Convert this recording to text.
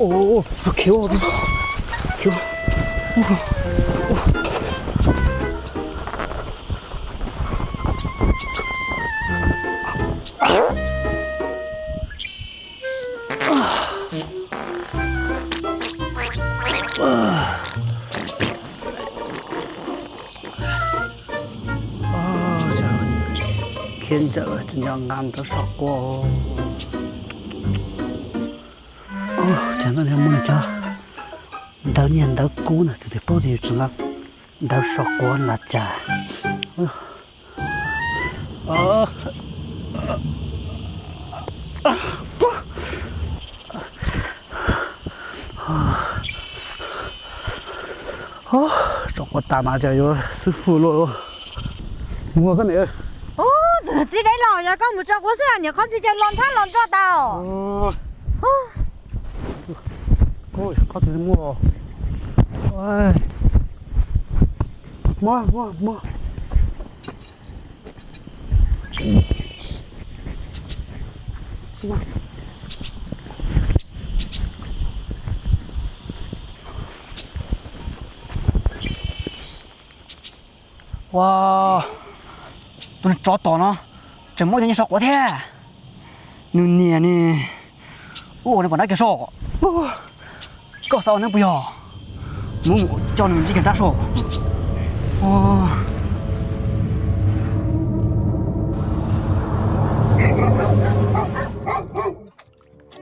Ua, khiav, khiav. Khiav ntsawm tsis nco nqa ntawv so quav. Cas no muaj cov ntawv niag ntawv kub na, tus twg paub tias yus tsis nqa ntawv so quav los cas. Rau quav tas mas cas yuav xwb fwj luaj. Mus koj niam. Tus txiv dev los yog koj mus tso quav xwb, niam qhov ntxwg caw los nrhab los nrog tau. Qhov twg muaj. Muab, muab, muab. Ua, tus niag tsov tom no tseem muab cov nyiaj so quav thiab. Nws niam ne, ua nws pom dab kiag so. Koj xav ua neeb puas yog? Mus mus coj nws ntsib kiag dab so.